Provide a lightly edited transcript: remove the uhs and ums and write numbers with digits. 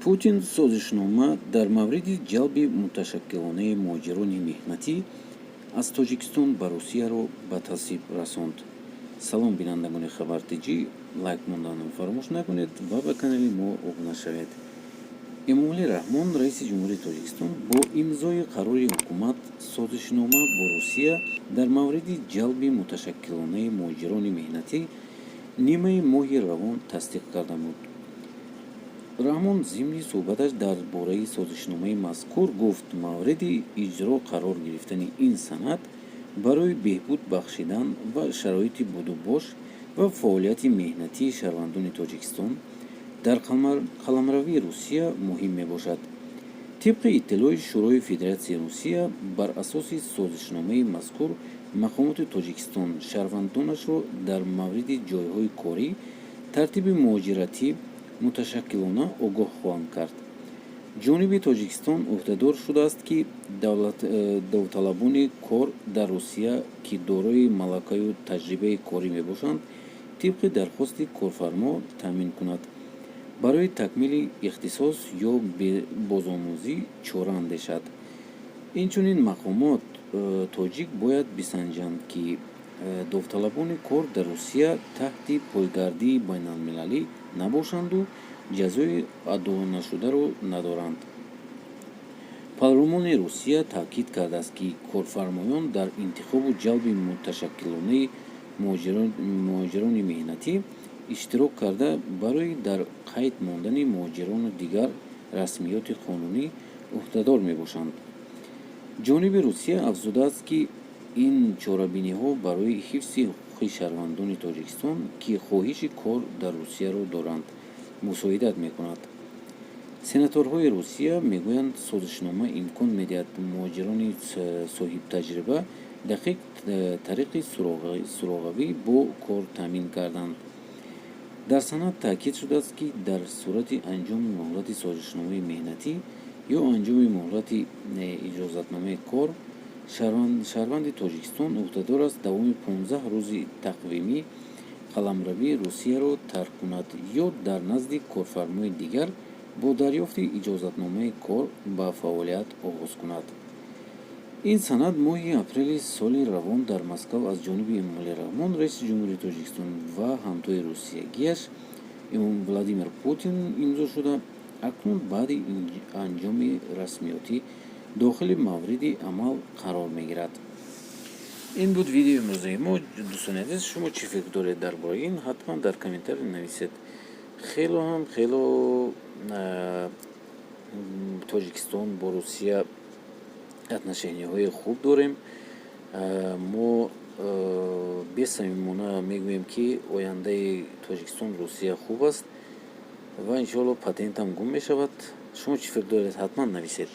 Путин созишнома дар мавриди ҷалби муташаккилонаи муҳоҷирони меҳнатӣ аз Тоҷикистон ба Русияро ба тасвиб расонд. Салом, бинандагони Хабар Тҷ, лайк монданро фаромӯш накунед ва ба канали мо обуна шавед. Эмомалӣ Раҳмон, раиси ҷумҳурии Тоҷикистон, бо имзои қарори ҳукумат созишнома бо Русия дар мавриди ҷалби муташаккилонаи муҳоҷирони меҳнатӣ нимаи моҳи равон тасдиқ карда буд. Раҳмон зимни суҳбаташ дар бораи созишномаи мазкур гуфт, мавриди иҷро қарор гирифтани ин санад барои беҳбуд бахшидан ба шароити будубош ва фаъолияти меҳнатии шаҳрвандони Тоҷикистон дар қаламрави Русия муҳим мебошад. Тибқи иттилои Шӯрои Федератсияи Русия, бар асоси созишномаи мазкур мақомоти Тоҷикистон шаҳрвандонашро дар мавриди ҷойҳои корӣ, тартиби муҳоҷиратӣ муташаккилона огоҳ хоҳанд кард. Ҷониби Тоҷикистон ӯҳдадор шудааст, ки довталабони кор дар Русия, ки дорои малакаю таҷрибаи корӣ мебошанд, тибқи дархости корфармо таъмин кунад, барои такмили ихтисос ё бозомӯзӣ чора андешад. Инчунин мақомот тоҷик бояд бисанҷанд, ки довталабони кор дар Русия таҳти пойгардии байналмилалӣ набошанду ҷазои адонашударо надоранд. Парлумони Русия таъкид кардааст, ки корфармоён дар интихобу ҷалби муташаккилонаи муҳоҷирони меҳнатӣ иштирок карда, барои дар қайд мондани муҳоҷирону дигар расмиёти қонунӣ ӯҳдадор мебошанд. Ҷониби Русия афзудааст, ки ин чорабиниҳо барои ҳифзи ҳуқуқи шаҳрвандони Тоҷикистон, ки хоҳиши кор дар Русияро доранд, мусоидат мекунад. Сенаторҳои Русия мегӯянд, созишнома имкон медиҳад муҳоҷирони соҳибтаҷриба дақиқ тариқи суроғавӣ бо кор таъмин карданд. Дар санад таъкид шудааст, ки дар сурати анҷоми муҳлати созишномаи меҳнатӣ ё анҷоми муҳлати иҷозатномаи кор, шаҳрванди Тоҷикистон ӯҳдадор аст давоми 15 рӯзи тақвимӣ қаламрави Русияро тарк кунад ё дар назди корфармои дигар бо дарёфти иҷозатномаи кор ба фаъолият оғоз кунад. Ин санад моҳи апрели соли равон дар Москав аз ҷониби Эмомалӣ Раҳмон, раиси ҷумҳурии Тоҷикистон, ва ҳамтои русиягиаш Владимир Путин имзо шуда, акнун баъди анҷоми расмиётӣ дохили мавриди амал қарор мегирад. Ин буд видеои имрӯзаи мо. Дӯстони азиз, шумо чӣ фикр доред дар бораи ин, ҳатман дар комментарий нависед. Хело ҳам хело Тоҷикистон бо Русия отношения ҳои хуб дорем. Мо бесамимона мегӯем, ки ояндаи Тоҷикистон, Русия хуб аст ва иншоалло патентам гум мешавад. Шумо чӣ фикр доред, ҳатман нависед.